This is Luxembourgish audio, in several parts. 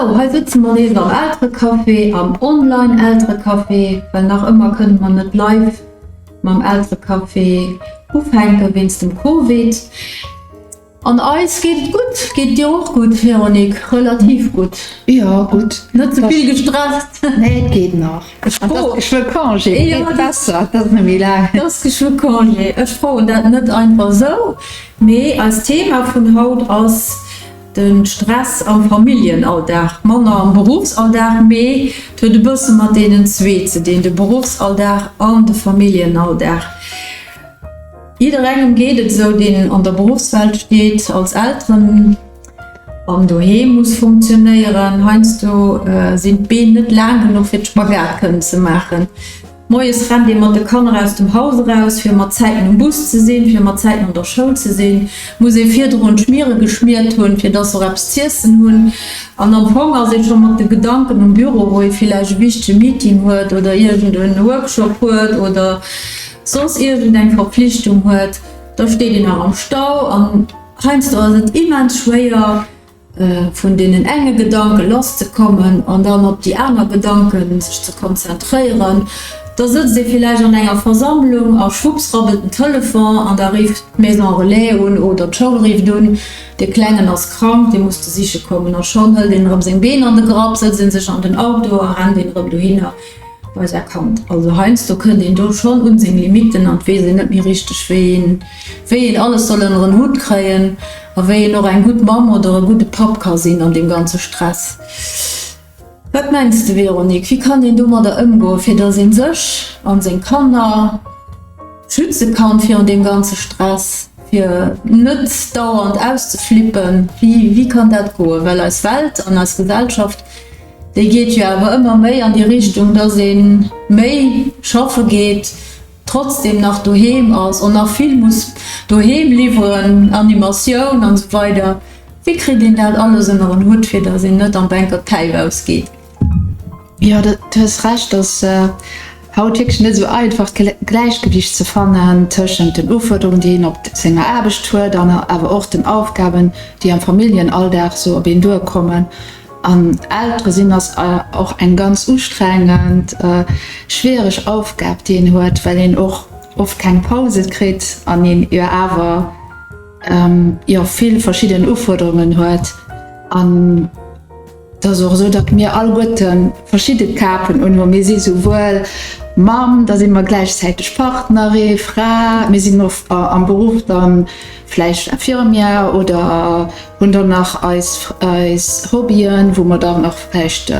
Sou, hei sëtze mer nees am Elterecafé, am Online-Elterecafé, well nach ëmmer kënne mer net live mam Elterecafé ufänke wéinst dem Covid. An eis geet et gutt. Geet et dir och gutt, Véronique? Relativ gutt? Jo, gutt. Net ze vill gestresst? Nee, et geet nach. Ech fro. Et ass geschwë Congé, et geet besser, et ass net méi laang. Et ass geschwë Congé. Ech froen dat net einfach esou, mee eist Thema vun haut ass de Stress am Familljenalldag. Manner am Beruffsalldag, mee et huet e bësse mat deenen zwee ze dinn, de Beruffsalldag an de Familljenalldag. Jidderengem geet et esou, deen an der Beruffswelt steet, als Elteren an doheem muss funktionéieren. Heiansdo sinn d'Been net laang genuch fir d'Spagat kënnen ze maachen. Moies rennt ee mat de Kanner aus dem Haus eraus, fir mat Zäiten um Bus ze sinn, fir mat Zäiten an der Schoul ze sinn, muss ee virdrun d'Schmiere geschmiert hunn, fir dass se och eppes z'iessen hunn. An am Fong ass ee scho mat de Gedanken um Büro, wou ee villäicht e wichtege Meeting huet oder iergend e Workshop huet oder soss iergend eng Verpflichtung huet, da steet een nach am Stau an heiansdo ass et immens schwéier vun deenen enge Gedanke lass ze kommen an dann op déi aner Gedanke sech ze konzentréieren. Da sëtzt ee villäicht an enger Versammlung a schwupps rabbelt den Telefon an da rifft d'Maison Relais un oder d'Schoul rifft un, de Klengen ass krank, dee muss de siche kommen a schonn hëlt een erëm seng Been an de Grapp, sëtzt ee sech an den Auto a rennt een erëm dohinner. Bei säi Kand. Also heiansdo kënnt een do schonn un seng Limitten an et weess een net méi richteg wéi een wéi een alles soll ënner en Hutt kréien a wéi een och eng gutt Mamm oder e gudde Papp ka sinn an deem ganze Stress. Wat mengs de Véronique, wéi kann een domadder ëmgoen, fir datt een sech an seng Kanner schütze kann virun deem ganze Stress, fir net dauernd auszeflippen? Wéi wéi kann dat goen? Well eis Welt an eis Gesellschaft, Déi geet jo awer ëmmer méi an déi Richtung, dass ee méi schaffe geet, trotzdem nach doheem ass an nach vill muss doheem liwweren, Animatioun an esou weider. Wéi kritt een dat alles ënner en Hutt, fir dass een net am Bänker d'Päif ausgeet? Jo, du hues Recht, dass haut wierklech net esou einfach d'Gläichgewicht ze fannen tëschent den Ufuerderungen, déi een op senger Aarbecht huet an awer och den Aufgaben, déi am Familljenalldag esou op een duerkommen. An Eltere sinn ass och eng ganz ustrengend, schwiereg Aufgab, déi een huet, well een och oft keng Pause kritt an een jo awer jo vill verschidden Ufuerderungen huet. An et ass och esou, datt mir alleguerte verschidde Kapen unhunn. Mir si souwuel Mamm, da si mer gläichzäiteg Partnerin, Fra, mir sinn och am Beruff dann vläicht Infirmière oder Hunn dann nach eis eis Hobbyen, wou mer dann och vläicht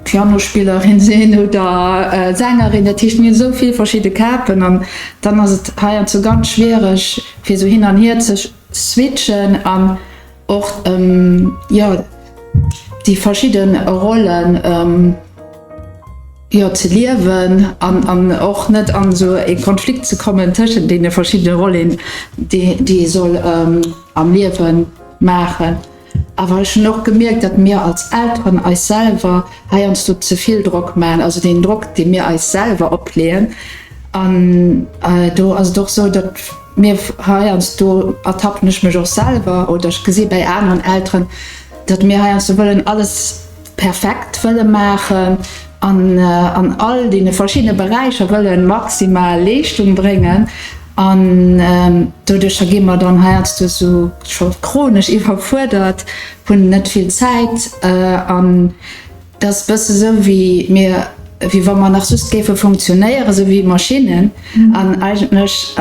Pianospillerin sinn oder Sängerin. Dat heescht mir hunn esou vill verschidde Kapen an dann ass et heiansdo ganz schwiereg fir esou hin an hier ze switchen an och jo déi verschidde Rollen jo ze liewen an an och net an esou e Konflikt ze kommen tëschent deene verschiddene Rollen déi déi ee soll am Liewe maachen. Awer ech hunn och gemierkt, datt mir als Elteren eis selwer heiansdo ze vill Drock maachen, also deen Drock, dee mir eis selwer opleeën. An do ass et och esou, datt mir heiansdo, ertappen ech mech och selwer oder ech gesi bäi aneren Elteren, datt mir heiansdo wëllen alles perfekt wëlle maachen an an all deene verschiddene Beräicher wëlle maximal Leeschtung bréngen an doduercher gi mer dann heiansdo esou scho chronesch iwwerfuerdert, hunn net vill Zäit an et ass e bësse sou wéi mir, wéi wa mer nach just géife funktionéieren, sou wéi Maschinnen an eigentlech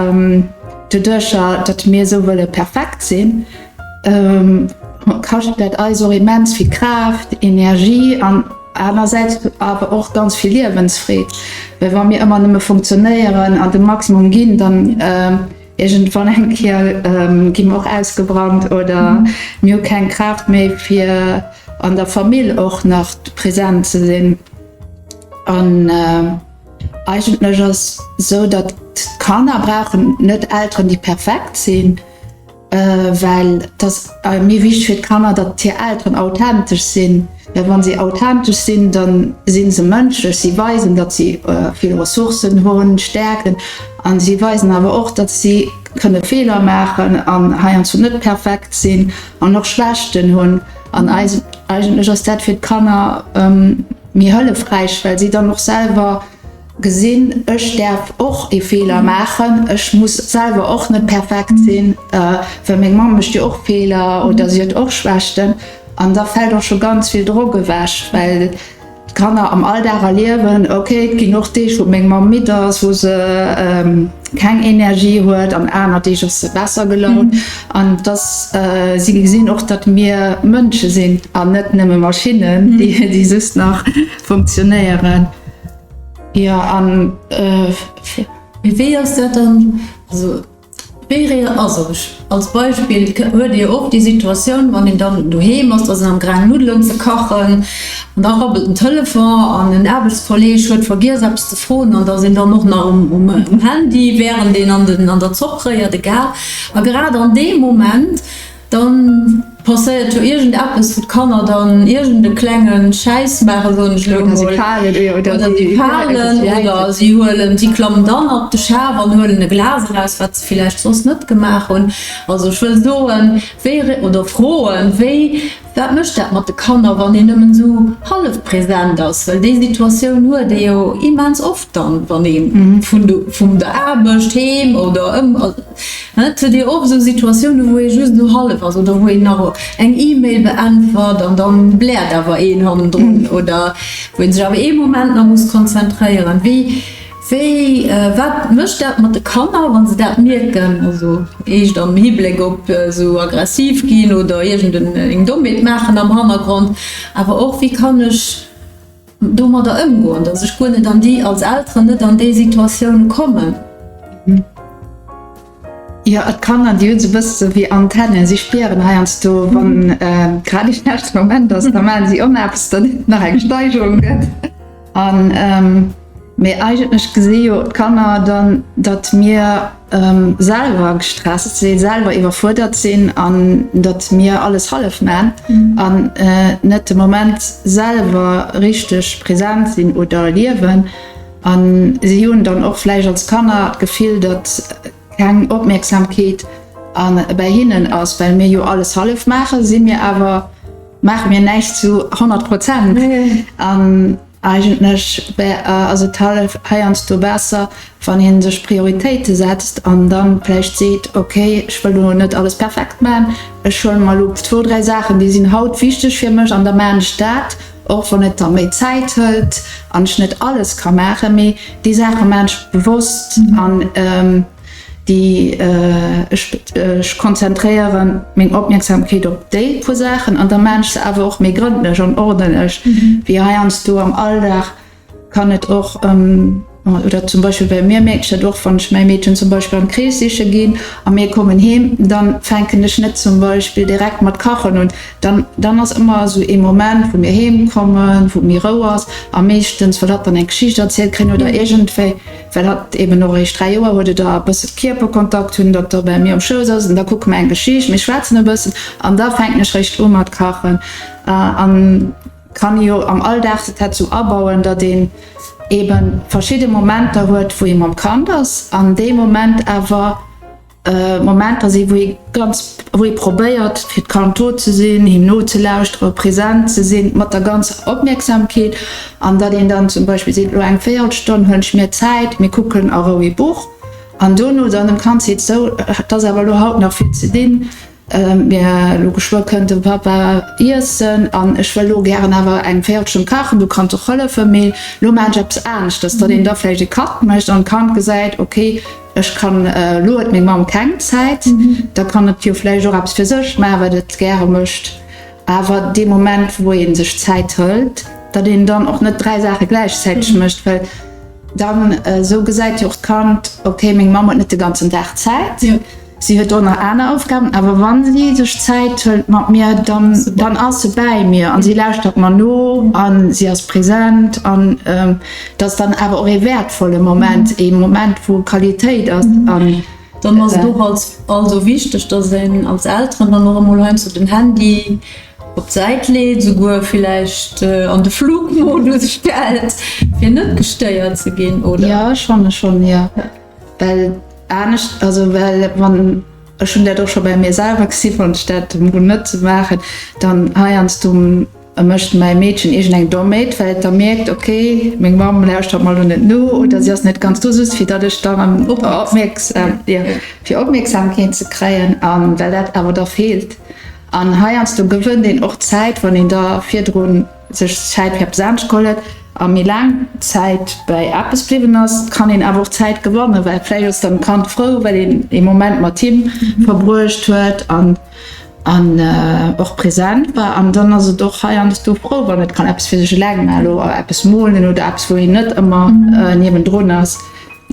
doduercher, datt mir esou wëlle perfekt sinn, Kascht dat eis och immens vill Kraaft, Energie an anersäits awer och ganz vill Liewensfreed. Well wa mir ëmmer nëmme funktionéieren an de Maximum ginn, dann iergendwann eng Kéier gi mer och ausgebrannt oder mir hu keng Kraaft méi fir an der Famill och nach present ze sinn. An eigentlech ass esou, datt d'Kanner brauchen net Elteren, déi perfekt sinn. Well et ass méi wichteg fir d'Kanner, datt hir Elteren authentesch sinn. Well wa si authentesch sinn, da si se mënschlech. Si weisen, datt si vill Ressourcen hunn, Stäerkten. A si weisen awer och, datt si kënne Feeler maachen an heiansdo net perfekt sinn an och Schwächten hunn. An eis. Eigentlech ass dat fir d'Kanner méi hëllefräich, well si dann och selwer gesinn, ech däerf och ee Feeler maachen, ech muss selwer och net perfekt sinn, well meng Mamm mécht jo och Feeler oder si huet och Schwächten. An da fält och scho ganz vill Drock ewech, well d'Kanner am Alldag erliewen, ok, et ginn och Deeg, wou meng Mamm midd ass, wou se keng Energie huet an aner Deeg ass se besser gelaunt. An dass si gesinn och, datt mir Mënsche sinn an net nëmme Maschinnen, déi just nach funktionéieren. Jo, an. Mee wéi ass dat dann, also wéi rea, also ech als Beispill, huet Dir och déi Situatioun, wann een dann doheem ass, da sinn am gaang Nuddelen ze kachen an da rabbelt den Telefon an en Aarbechtskolleeg huet vergiess eppes ze froen an da sinn dann och nach um Handy während een an den an der Zopp réiert, egal. A grad an deem Moment Dann passéiert jo iergend eppes, wou d'Kanner dann iergend e klenge Schäiss maachen, soen ech elo emol. Oder si falen, oder si huelen, si klammen dann op de Schaf an huelen e Glas eraus, wat se villäicht soss net gemaach hunn. Also ech wëll soen, wéi, oder froen, wéi, wat mécht dat mat de Kanner, wann een nëmmen esou hallef present ass? Well déi Situatioun huet ee jo immens oft dann, wann ee vun vum der Aarbecht heem oder ëm. Et huet ee oft esou Situatiounen, wou ee just esou hallef ass oder wou een nach eng E-Mail beäntwert an dann bläert awer een hannendrun oder wou ee sech awer ee Moment nach muss konzentréieren. Wéi, wéi, wat mécht dat mat de Kanner, wa se dat mierken, also eescht am Hibléck op esou aggressiv ginn oder iergend eng Dommheet maachen am Hannergrond, awer och wéi kann ech domadder ëmgoen, dass ech guer net an déi, als Elteren net an déi Situatioune kommen. Jo, d'Kanner, déi hunn esou e bësse wéi Antennen, si spieren heiansdo, wann grad ee schlechte Moment ass, da maachen si och eppes, datt et nach eng Steigerung gëtt. An, mee eigentlech gesi jo d'Kanner dann, datt mir selwer gestresst sinn, selwer iwwerfuerdert sinn an datt mir alles hallef man an net de Moment selwer richteg present sinn oder liewen. An si hunn dann och vläicht als Kanner d'Gefill, datt keng Opmierksamkeet bäi hinnen ass, well mir jo alles hallef maachen, si mir awer, maache mir näischt zu 100 Prozent. An Eigentlech ass et heiansdo besser, wann ee sech Prioritéite setzt an da vläicht seet, ok, ech wëll elo net alles perfekt maachen, ech huele mer elo zwou, dräi Saachen, déi sinn haut wichteg fir mech an da maachen ech dat, och wann et da méi Zäit hëlt an ech net alles ka maachen, mee déi Saache maachen ech bewosst an. Déi ech konzentréiere meng Opmierksamkeet op déi puer Saachen an da maan ech se awer och méi grëndlech an ordentlech wéi heiansdo am Alldag kann et och, oder zum Beispill bei mir mierken ech dat och, wann ech mäi Meedchen zum Beispill an d'Crèche siche ginn a mir kommen heem, dann fänken ech net zum Beispill direkt mat kachen un, dann dann ass ëmmer esou ee Moment wou mir heem kommen, wou méi Rou ass a meeschtens well hatt dann eng Geschicht erzielt kréien oder iergendwéi. Well hatt eben och eréischt 3 Joer huet oder e bësse Kierperkontakt hunn, datt der bei mir um Schouss ass an da kucke mer eng Geschicht, mir schwätzen e bëssen an da fänken ech réischt u mat kachen. An kann ee jo am Alldag dat sou abauen, datt een eben verschidde Momenter huet, wou ee mam Kand ass an dee Moment awer, Momenter sinn, wou ee ganz, wou ee probéiert, fir d'Kand do ze sinn, him nozelauschteren, present ze sinn, mat der ganzer Opmierksamkeet. An datt een dann zum Beispill seet, elo eng Véierelstonn huelen ech mir Zäit, mir kucken a Rou ee Buch. An dono dann dem Kand seet, sou, et ass awer elo haut nach vill ze dinn, mir elo geschwë kënnt de Papa iessen an ech wëll elo gären awer eng Véierelstonn kachen, du kanns och hëllefen, mee elo maachen ech eppes aneschters. Datt een da vläicht e Cut mécht an d'Kand gesäit, okay, Ech kann, elo huet meng Mamm keng Zäit, da kann et jo vläicht och eppes fir sech maachen, wat et gäre mécht. Awer dee Moment, wou ee sech Zäit hëlt, datt een dann och net 3 Saache gläichzäiteg mécht, well dann, esou gesäit jo och d'Kand, okay, meng Mamm huet net de ganzen Dag Zäit, si huet och nach aner Aufgaben, awer wa si sech Zäit hëlt mat mir, dann, dann ass se bäi mir a si lauschtert mer no a si ass present an. Dat ass dann awer och ee wäertvolle Moment, ee Moment, wou Qualitéit ass. An dann ass et och als also wichteg, dass een als Elteren dann och emol heiansdo den Handy op d'Säit leet, esouguer villäicht an de Flugmodus stellt, fir net gestéiert ze ginn, oder? Jo, ech fanne schonn, jo. Well anescht, also well wann, ech hunn dat och scho bei mir selwer gesinn, wann ech dat emol net esou maachen, dann heiansdo. mécht mäi Meedchen iergend eng Dommheet, well et da mierkt, ok, meng Mamm lauschtert mer elo net no oder si ass net ganz do, just fir datt ech dann opmierksam, jo, fir Opmierksamkeet ze kréien an well dat awer da feelt. An heiansdo gewënnt een och Zäit, wann een da virdrun sech Zäit fir eppes anescht geholl huet a méi laang Zäit bäi eppes bliwwen ass, kann een awer och Zäit gewannen, well vläicht ass dann d'Kand frou, well een ee Moment mat him verbruecht huet an an och present war. An dann ass et och heiansdo frou, wann et kann eppes fir sech eleng maachen, elo eppes molen oder eppes, wou een net ëmmer niewendrun ass.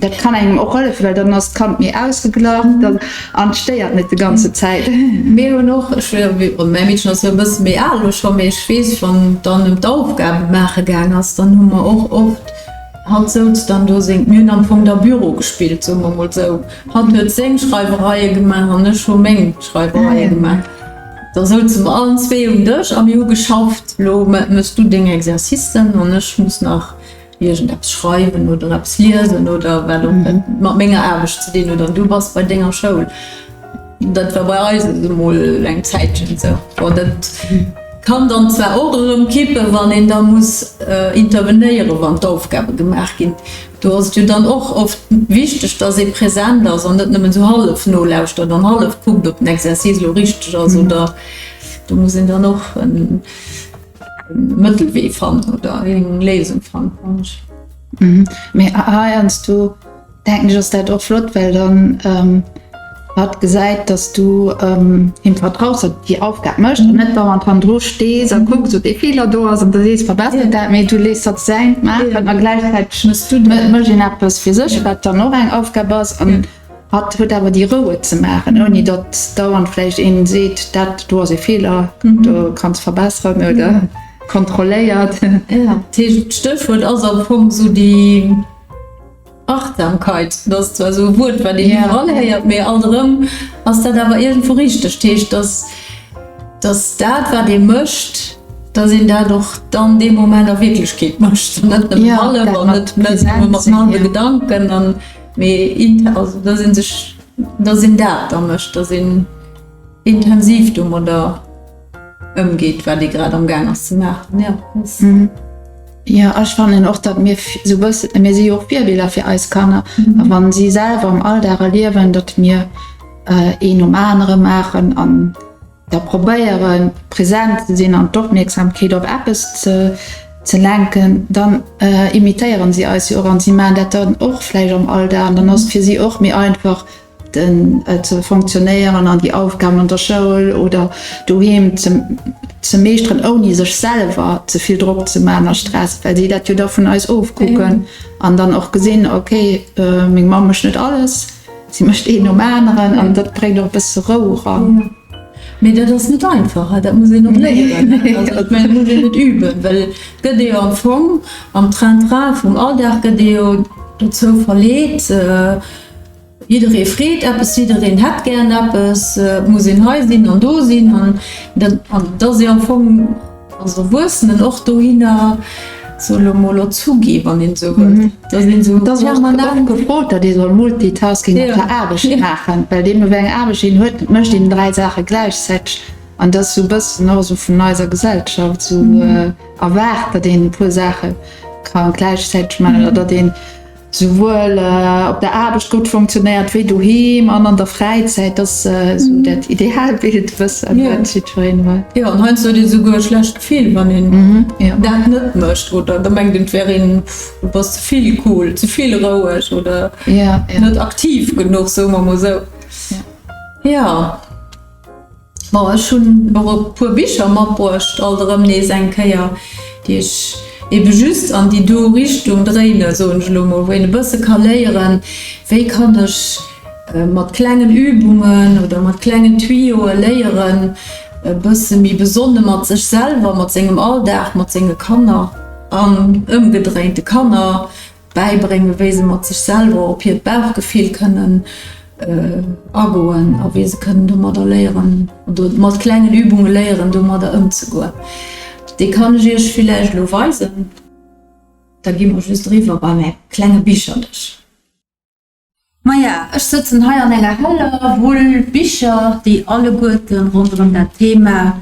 Dat kann engem och hëllefen, well dann ass d'Kand méi ausgeglach an et stéiert net de ganze Zäit. Mir hunn och, ech weess, mäi Meedchen ass jo e bësse méi al elo scho, mee ech weess, wann et dann ëm d'Aufgabe maache gaang ass, dann hu mer och oft, hatt souz dann do seng, mir hunn am Fong da Büro gespillt, soe mer mol esou, hatt huet seng Schreiwereie gemaach an ech hu meng Schreiwereie gemaach. Da souze mer allen zwee um Dësch a mir hu geschafft, elo méchs du deng Exercicen an ech muss nach iergendeppes schreiwen oder eppes liesen oder wat och mat menger Aarbecht ze dinn huet an du bass bei denger Schoul. Dat war bei eis emol eng Zäitchen esou. Bon, dat kann dann zwar och erëm kippen, wann een da muss intervenéieren, wann d'Aufgabe gemaach ginn. Do ass et jo dann och oft wichteg, dass ee present ass an net nëmmen esou hallef nolauschtert an hallef kuckt, ob den Exercice elo richteg ass oder do muss een dann och en Mëttelwee fannen oder eng Léisung fannen, fannen ech. Mee heiansdo denken ech, ass dat och flott, well dann hatt gesäit, dass du him vertraus, datt déi Aufgab mécht an net dauernd hannendru stees a kucks, ob dee Feeler do ass an da sees, verbessert dat, mee du léiss hatt säint maachen a gläichzäiteg mécht een eppes fir sech, wat dann och eng Aufgab ass. Hatt huet awer déi Rou et ze maachen, ouni datt dauernd vläicht een seet, dat do ass e Feeler, do kanns verbesseren oder kontrolléiert. Jo, dat heescht d'Stéchwuert ass am Fong esou déi Achtsamkeit. Dat ass zwar esou e Wuert, wat een iwwerall héiert, mee alt erëm ass dat awer iergendwou richteg. Dat heescht, datt datt dat wat ee mécht, datt een dat och dann dee Moment a Wierklechkeet mécht an net nëmmen hallef an net nëmme mat hallwe Gedanken an. Mee int also dass een sech, dass een dat da mécht, dass een intensiv domadder ëmgeet, wat ee grad am gaang ass ze maachen, jo. Jo, ech fannen och, datt mir esou bëssen, mir si jo och Virbiller fir eis Kanner, a wann si selwer am Alldag erliewen, datt mir een nom anere maachen an da probéieren, present ze sinn an d'Opmierksamkeet op eppes ze lenken, dann imitéieren si eis jo och an si maachen dat dann och vläicht am Alldag an dann ass et fir si och méi einfach ze fonctionnéieren an déi Aufgaben an der Schoul oder doheem ze meeschteren, ouni sech selwer ze vill Drock ze maachen a Stress, well si dat jo da vun eis ofkucken an dann och gesinn, okay, meng Mamm mécht net alles. Si mécht een nom aneren an dat bréngt och e bësse Rou eran. Mee dat ass net einfach, dat muss een och léieren. Also ech mengen, dat muss een net üben, well et gëtt ee jo am Fong am Train-train vum Alldag gëtt ee jo dozou verleet, jidderee freet eppes, jiddereen hätt gären eppes, et muss een hei sinn an do sinn an dat ass ee am Fong Als Erwuessenen och dohinner soll elo mol erzu gi wann een esou wëllt, dass een esou permanent. Och gefrot, datt ee soll Multitasking op der Aarbecht maachen, well deemno wéi eng Aarbecht een huet, mécht een 3 Saache gläichzäiteg an dat ass esou e bëssen och esou vun eiser Gesellschaft esou erwaart, datt een e puer Saache ka gläichzäiteg maachen oder datt een Souwuel op der Aarbecht gutt funktionéiert wéi doheem an an der Fräizäit, dat ass esou dat Idealbild bëssen, wat jiddwereen huet. Jo, an heiansdo huet ee souguer e schlecht Gefill, wann een dat net mécht oder da mengt een, et wär een, du bass ze vill cool, ze vill roueg oder net aktiv genuch, soe mer mol esou. Jo. Bon, ech hunn och e puer Bicher matbruecht, alt erëm nees eng Kéier, déi ech ebe just an déi do Richtung dréinen, soen ech elo mol, wou een e bësse ka léieren, wéi kann ech mat klengen Übungen oder mat klengen Tuyaue léieren, e bësse méi besonne mat sech selwer, mat sengem Alldag, mat senge Kanner an ëmgedréint de Kanner bäibréngen, wéi se mat sech selwer op hiert Bauchgefill kënnen agoen a wéi se kënnen domadder léieren oder mat klengen Übunge léieren, domadder ëmzegoen. Déi kann ech iech villäicht elo weisen. Da gi mer just eriwwer bei mäi klenge Bicherdësch. Maja, ech sëtzen hei an enger heller Wull Bicher, déi alleguerten ronderëm dat Thema.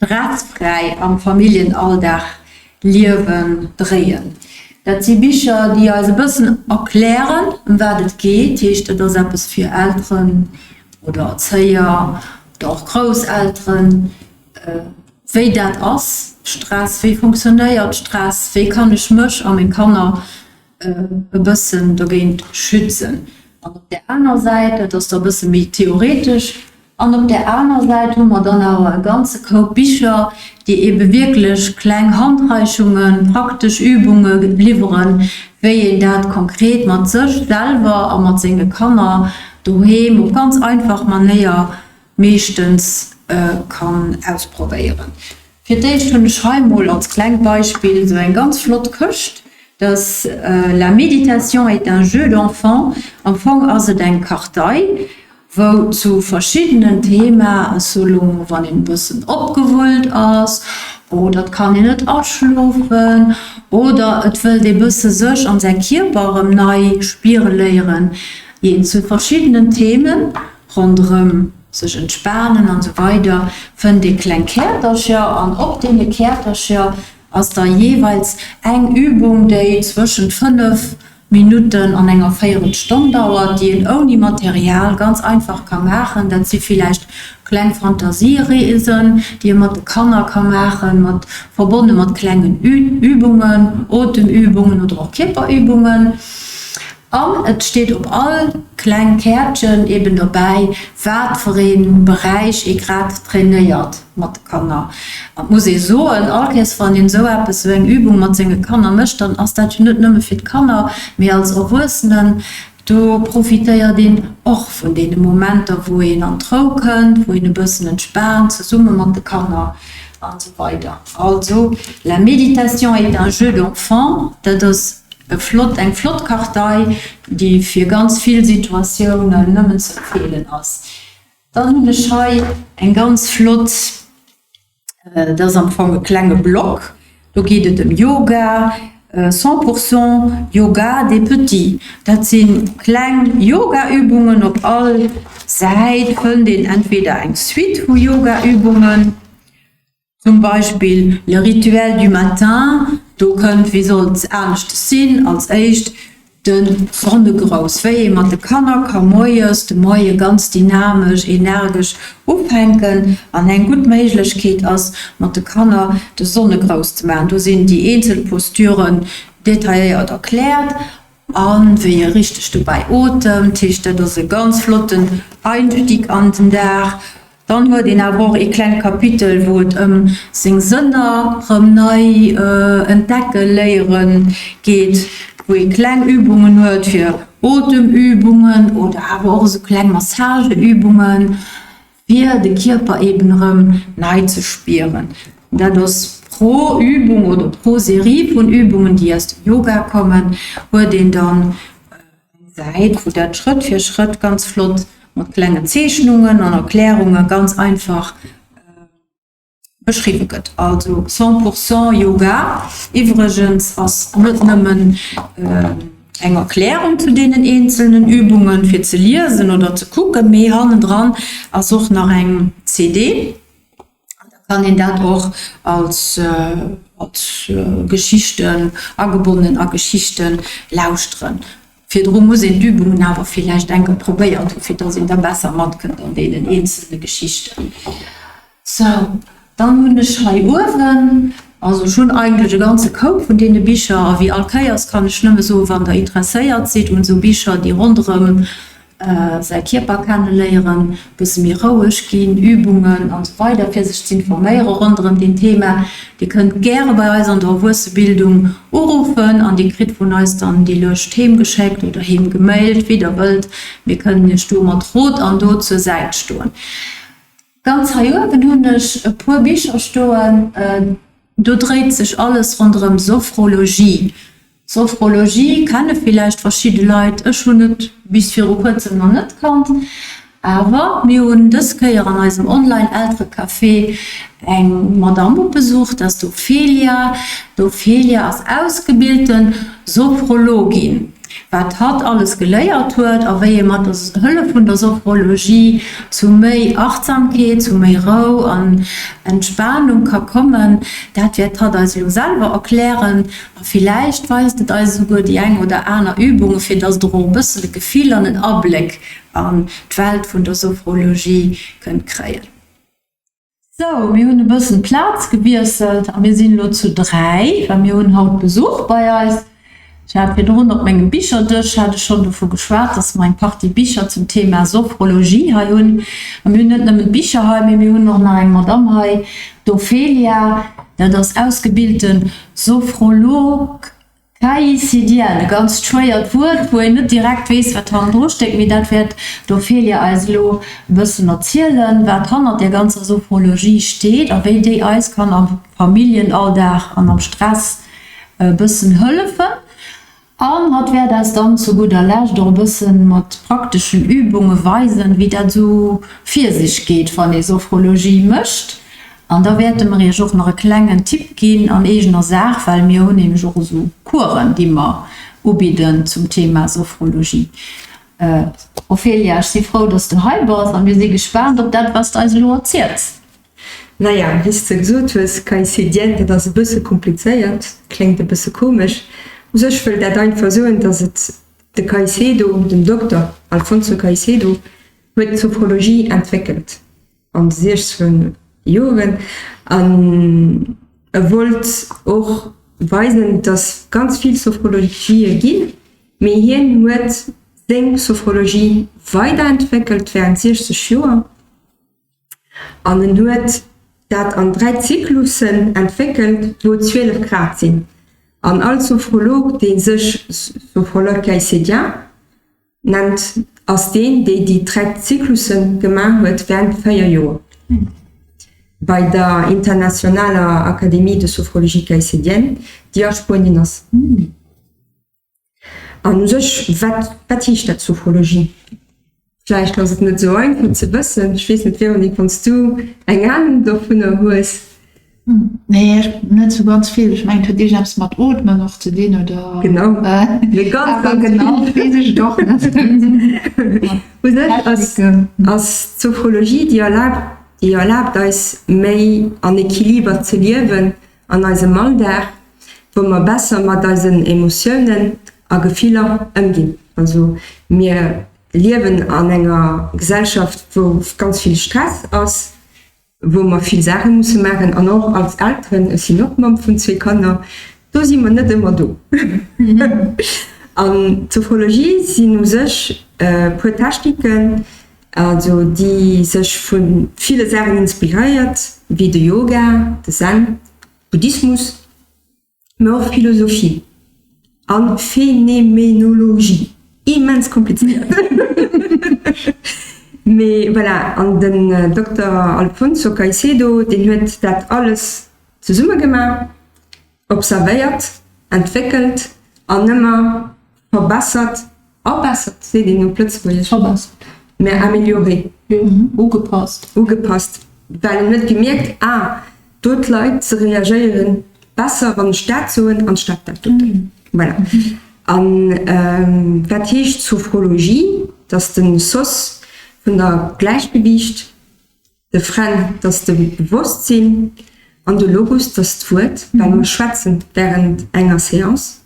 Stressfräi am Familljenalldag liewen dréien. Dat si Bicher, déi eis e bëssen erklären, ëm wat et geet. Heescht, et ass eppes fir Elteren oder Erzéier oder och Grousselteren, wéi dat ass, Stress, wéi funktionéiert Stress, wéi kann ech mech a meng Kanner e bëssen dogéint schützen. An op där aner Säit, dat ass da e bësse méi theoretesch, an op där aner Säit hu mer dann awer e ganze Koup Bicher, déi eebe wierklech kleng Handreichungen, praktesch Übunge liwweren, wéi een dat konkret mat sech selwer a mat senge Kanner doheem op ganz einfach Manéier meeschtens kann ausprobéieren. Fir d'éischt hunn ech hei mol als klengt Beispill esou eng ganz flott Këscht, dat La méditation est un jeu d'enfant. Am Fong ass et eng Kartei, wou zu verschiddenen Thema, selon wann een e bëssen opgewullt ass oder et kann een net aschlofen oder et wëllt ee bësse sech an säi Kierper erëm nei spiere léieren, jee zu verschiddenen Themen Ronderëm sech entspanen an esou weider fënnt ee kleng Käertercher an op deene Käertercher ass da jeeweils eng Übung, déi zwëschent 5 Minutten an enger Véierelstonn dauert, déi een ouni Material ganz einfach ka maachen. Dat si villäicht kleng Fantasiereesen, déi ee mat de Kanner ka maachen, mat verbonne mat klengen Übungen, Otemübungen oder och Kierperübungen. An et steet op all kleng Käertchen eben dobäi, wat fir ee Beräich ee grad trainéiert mat de Kanner. An et muss ee soen, all Kéiers wann een esou eppes, esou eng Übung mat senge Kanner mécht, dann ass dat jo net nëmme fir d'Kanner, mee als Erwuessenen, do profitéiert een och vun deene Momenter, wou een an d'Rou kënnt, wou een e bëssen entspaant zesumme mat de Kanner an esou weider. Also, La méditation est un jeu d'enfant, dat ass E flott, eng flott Kartei, déi fir ganz vill Situatiounen nëmmen ze empfeelen ass. Dann hunn ech hei eng ganz flott, dat ass am Fong e klenge Blog, do geet et ëm Yoga, 100 pour cent Yoga des petits. Dat si kleng Yogaübungen, op all Säit fënnt een entweder eng Suite vu Yogaübungen, Zum Beispill Le rituel du matin, do kënnt, wéi soll et aneschters sinn, als éischt de Sonnegrouss, wéi ee mat de Kanner ka moies de Moie ganz dynamesch, energesch ufänken an eng gutt Méiglechkeet ass, mat de Kanner de Sonnegrouss ze maachen. Do sinn déi eenzel Posturen detailléiert erkläert a wéi ee richteg dobäi otemt. Heescht, dat ass e ganz flotten Einstieg an den Dag. Dann huet een awer och ee klengt Kapitel, wou et ëm seng Sënner rëm nei entdecke léiere geet, wou ee kleng Übungen huet fir Otemübungen oder awer och esou kleng Massageübungen, fir de Kierper eben erëm nei ze spieren. Dat ass pro Übung oder pro Serie vun Übungen, déi aus dem Yoga kommen, huet een dann Eng Säit, wou dat Schrëtt fir Schrëtt ganz flott mat klengen Zeechnungen an Erklärunge ganz einfach beschriwwe gëtt. Also 100 pour cent Yoga. Iwwregens ass net nëmmen eng Erklärung zu deenen eenzelnen Übungen fir ze liesen oder ze kucken, mee hannendran ass och nach eng CD. An da kann een dat och als als Geschichten, agebonnen a Geschichten lauschteren. Virdru muss een d'Übungen awer villäicht eng Kéier probéiert hunn, fir dass een da besser matkënnt an deenen eenzelne Geschichten. Sou, dann hunn ech hei uewen, also ech hunn eigentlech e ganze Koup vun deene Bicher, a wéi all Kéiers kann ech nëmme soen, wann Der interesséiert sidd un esou Bicher, déi ronderëm säi Kierper kenneléieren, bësse méi roueg ginn, Übungen an esou weider fir sech z'informéiere ronderëm deen Thema. Dir kënnt gäre bei eis an der Erwuessebildung uruffen an Dir kritt vun eis dann déi Lëscht heem geschéckt oder heem gemailt, wéi der wëllt. Mir kënnen Iech do mat Rot an Dot zur Säit stoen. Ganz hei uewen hunn ech e puer Bicher stoen, do dréit sech alles ronderëm Sophrologie. Sophrologie kenne villäicht verschidde Leit, ech hunn et bis viru kuerzem nach net kannt. Awer mir hunn dës Kéier an eisem Online-Elterecafé eng Madamm op Besuch, dat ass d'Ophelia. D'Ophelia ass ausgebilte Sophrologin. Wat hatt alles geléiert huet a wéi ee mat der Hëllef vun der Sophrologie zu méi Achtsamkeet, zu méi Rou an Entspanung ka kommen, dat wäert hatt eis elo selwer erklären. A villäicht weist et eis esouguer déi eng oder aner Übung, fir dass der och e bëssen e Gefill an en Abléck an d'Welt vun der Sophrologie kënnt kréien. Sou, mir hunn e bëssen d'Plaz gewiesselt a mir sinn elo zu 3, well mir hunn haut Besuch bei eis. Ech hat virdrun op mengem Bicherdësch hat ech schonn dovu geschwat, dass mer eng Partie Bicher zum Thema Sophrologie hei hunn. A mir hunn net nëmmen d'Bicher hei, mee mir hunn och nach eng Madamm hei, d'Ophelia, dat ass ausgebilte Sophrolog. Caïcédienne, e ganzt schwéiert Wuert, wou een net direkt weess, wat hannendru stéckt, mee dat wäert d'Ophelia eis elo e bëssen erzielen, wat hannert där ganzer Sophrologie steet a wéi déi eis kann am Familljenalldag an am Stress e bëssen hëllefen. An hatt wäert eis dann zu gudder Lescht och e bësse mat prakteschen Übunge weisen, wéi dat esou vir sech geet, wann ee Sophrologie mécht. An da wäerte mer Iech och nach e klengen Tipp ginn an eegener Saach, well mir hunn nämlech och esou Coursen, déi mer ubidden zum Thema Sophrologie. Ophelia, ech si frou, dass du hei bass a mir si gespaant op dat, wat s de eis elo erziels. Naja, wéi s de gesot hues, Caïcédienne, dat ass e bësse komplizéiert, kléngt e bësse komesch. U sech wëll dat einfach soen, dass et de Caicedo, den Dokter Alfonso Caicedo, huet d'Sophrologie entwéckelt. An de siechzeger Joren an e wollt och weisen, datt ganz vill Sophrologië ginn, mee hien huet seng Sophrologie weiderentwéckelt wärend 60 Joer an en huet dat an 3 Zyklussen entwéckelt, wou 12 Grad sinn. An all Sophrolog, dee sech Sophrologue caïcédien Nennt, ass deen, déi déi 3 Zyklusse gemaach huet während 4 Joer bei der Internationaler Académie de Sophrologie Caïcédienne, déi a Spuenien ass. An u sech, wat, wat heescht dat Sophrologie? Vläicht ass et net esou einfach ze wëssen. Ech weess net, Véronique, wann s du eng Anung dovunner hues. Nee, ech net sou ganz vill. Ech mengen et huet iergendeppes mat Ootmen och ze dinn, oder? Genau, mee ganz, ganz vill. Genau weess ech et och net. U sech ass, ass d'Sophrologie, déi erlaabt, déi erlaabt eis méi an Equiliber ze liewen an eisem Alldag, wou mer besser mat eisen Emotiounen a Gefiller ëmginn. Also mir liewen an enger Gesellschaft, wou ganz vill Stress ass, wou mer vill Saache musse maachen an och als Elteren, ech sinn och Mamm vun zwee Kanner, do si mer net ëmmer do. An d'Sophrologie sinn u sech e puer Techniken, also déi sech vu ville Saachen inspiréiert, wéi de Yoga, de Zen, Buddhismus. Mä och Philosophie a Phenemenologie. Immens komplizéiert. Mee voilà, an den Dokter Alfonso Caycedo, deen huet dat alles zesumme gemaach, observéiert, entwéckelt an ëmmer verbessert Abessert seet een op Lëtzebuergesch. Verbessert. Mä amélioré. Ugepasst. Ugepasst, well en huet gemierkt, ah, do d'Leit, se reagéiere besser, wann ech dat soen, anstatt dat doten. Voilà. A wat heescht Sophrologie? Dat ass de Sos vun der Gläichgewiicht, de Phren, dat ass de Bewosstsinn, an de Logos, dat ass d'Wuert, well mer schwätzen wärend enger Seance.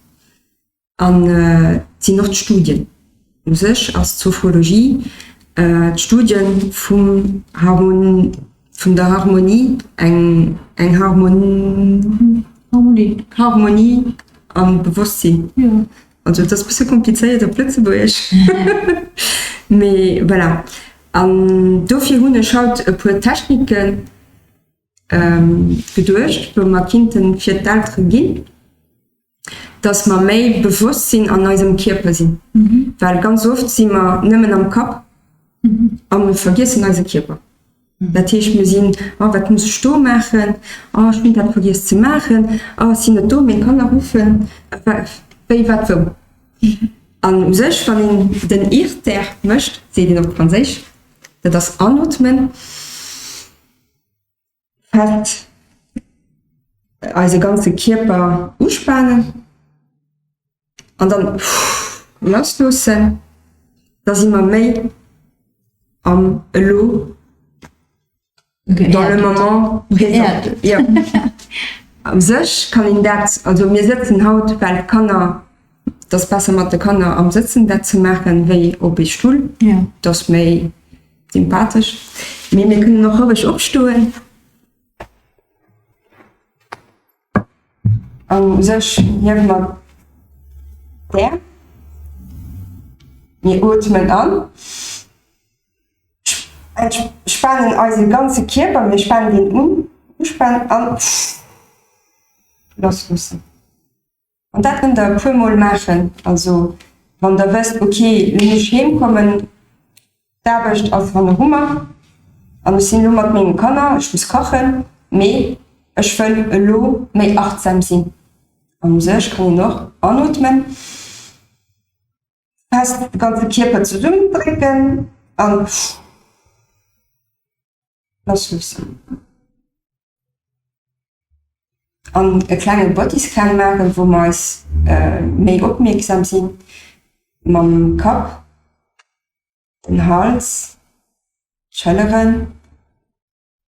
An et sinn och d'Studien. U sech ass d'Sophrologie d'Studie vum vun der Harmonie, eng eng Harmonie Harmonie am Bewosstsinn. Also et ass e bësse komplizéiert op Lëtzebuergesch, mee voilà. An dofir hunn ech haut e puer Techniken geduecht, wou mer kinnten fir d'Eltere ginn. Dass mer méi bewosst sinn an eisem Kierper sinn, well ganz oft si mer nëmmen am Kapp a mir vergiessen eise Kierper. Dat heescht, mir sinn, oh wat muss ech do maachen, oh ech hunn dat vergiess ze maachen, oh ech sinn net do, meng Kanner ruffen, wéi wat wou. An u sech, wann een den IRTER mécht, seet een op Franséisch, dat ass anootmen, Fest eise ganze Kierper uspanen an dann. Lassloossen, da si mer méi am Elo, dans le moment présent. Jo. U sech kann een dat, also mir sëtzen haut, well d'Kanner, et ass besser mat de Kanner am Sëtzen dat ze maachen, wéi op ee Stull, dat ass méi sympathesch. Mee mir kënnen och roueg opstoen. An u sech hiewe mer d'Äerm. Mir ootmen an, entspanen eise ganze Kierper, mir spanen deen un, uspanen an lassloossen. An dat kënnt der e puer mol maachen. Also wann der wësst, ok, lo muss ech heem kommen, d'Aarbecht ass hanneru mer an ech sinn elo mat menge Kanner, ech muss kachen, mee ech wëll elo méi achtsam sinn. An u sech kann een och anootmen, fest de ganze Kierper zesummendrécken an lassloossen. An e klenge Bodyscan maachen, wou mer eis méi opmierksam sinn mam Kapp, den Hals, d'Schëlleren,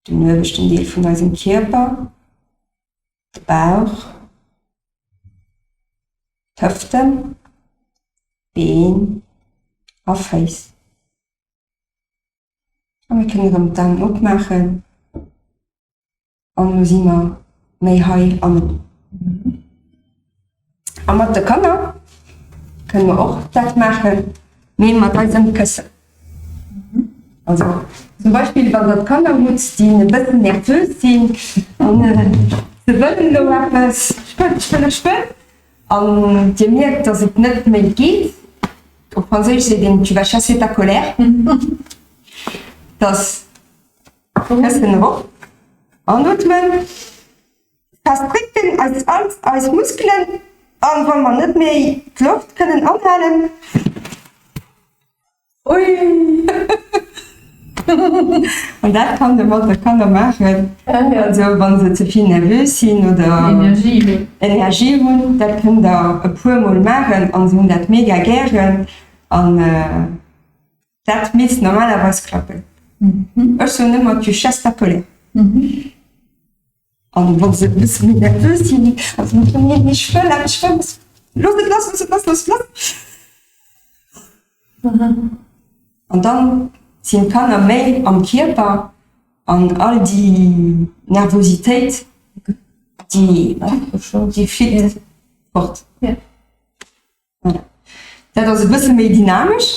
den uewechten Deel vun eisem Kierper, de Bauch, d'Hëften, d'Been a Féiss. A mir kënnen erëm d'Aen opmaachen an elo si mer méi hei an elo. A mat de Kanner kënne mer och dat maachen, mee mat eisem Këssen. Also zum Beispill wann der Kanner hutt, déi e bëssen nervös sinn an se wëllen elo eppes, ech wëll, ech wëll, ech wëll, An Dir mierkt, dass et net méi geet, op Franséisch seet een, tu vas chasser ta colère, dass Këssen erop, anootmen, fest drécken, eis all eis Muskelen, an wa mer net méi d'Loft kënnen anhalen, Ui! An dat kann de mat de Kanner maachen, also wa se ze vill nervös sinn oder Energie hunn. Energie hunn, dat kënnt der e puer mol maachen an se hunn dat mega gären an dat misst normalerweis klappen. Ech soen ëmmer, tu chasses ta colère. An wa se e bësse méi nervös sinn, also nee, ech wëll awer, ech wëll, looss et lass, looss et lass, looss et lass. An dann sinn d'Kanner méi am Kierper an all déi Nervositéit, déi déi flitt fort. Voilà. Dat ass e bësse méi dynamesch,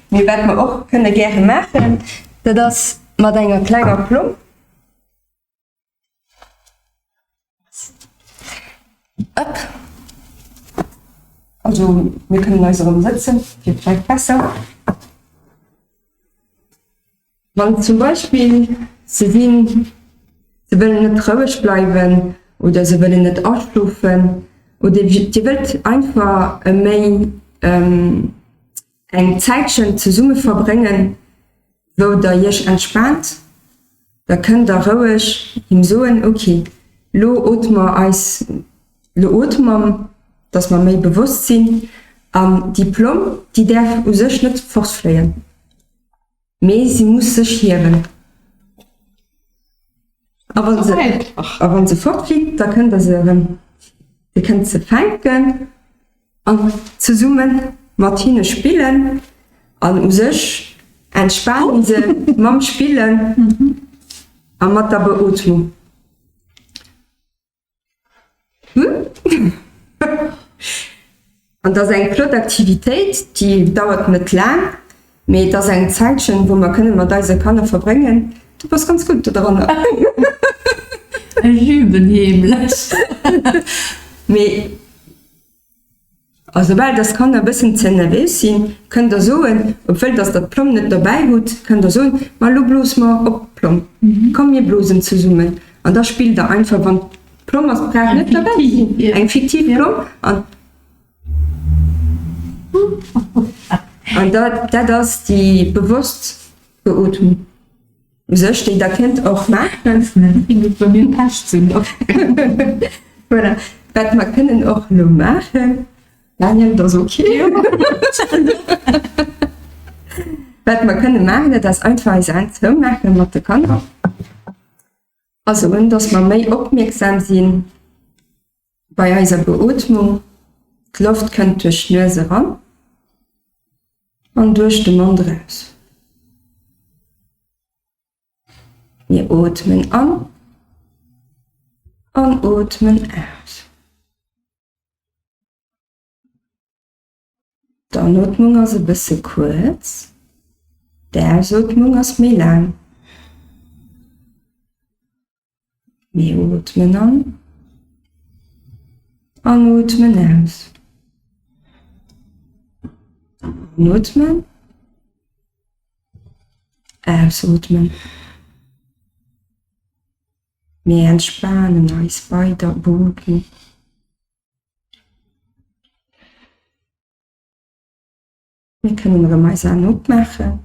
mee wat mer och kënne gäre maachen, dat ass mat enger klenger Plomm. Ëpp. Also mir kënnen eis erëm sëtzen, fir vläicht besser. Wann zum Beispill se sinn, se wëllen net roueg bleiwen oder se wëllen net aschlofen oder Dir wëllt einfach e méi Eng Zäitchen zesumme verbréngen, wou der iech entspaant, da kënnt der roueg him soen, ok, lo ootme mer eis, lo ootme mer, dass mer méi bewosst sinn. An déi Plomm, déi däerf u sech net fortfléien, mee si muss sech hiewen. A wa se, a wa se fortflitt, da kënnt der se erëm, dir kënnt se fänken an zesumme mat hinne spillen an u sech entspanen se mam Spillen a mat der Beootmung. An et ass eng flott Aktivitéit, déi dauert net laang, mee et ass eng Zäitchen, wou mer kënne mat eise Kanner verbréngen. Du bass ganz gutt dodranner. Ech üben heemlech. Mee A soubal dass d'Kanner e bëssen ze nervös sinn, kënnt der soen, obwuel dass der d'Plomm net dobäi hutt, kënnt der soen, Ma elo blose mer op d'Plomm, komm mir blosen zesummen. An da spillt der einfach, wann d'Plomm ass, brauch net dobäi ze sinn, eng fiktiv Plomm. An an dat dat ass déi bewosst Beootmung u sech, déi der kënnt och maachen. Voilà, wat mer kënnen och elo maachen. Daniel, et ass ok. Wat mer kënne maachen, dat ass einfach eis Aen zoumaache mat de Kanner a soen, dass mer méi opmierksam si bei eiser Beootmung. D'Loft kënnt duerch d'Nues eran an duerch de Mond eraus. Mir ootmen an an ootmen aus. D'Anootmung ass e bësse kuerz, d'Ausootmung ass méi laang. Mir ootmen an an ootmen aus. Anootmen, ausootmen. Mir entspanen eis bei der Beootmung. Mir kënnen erëm eis Aen opmaachen.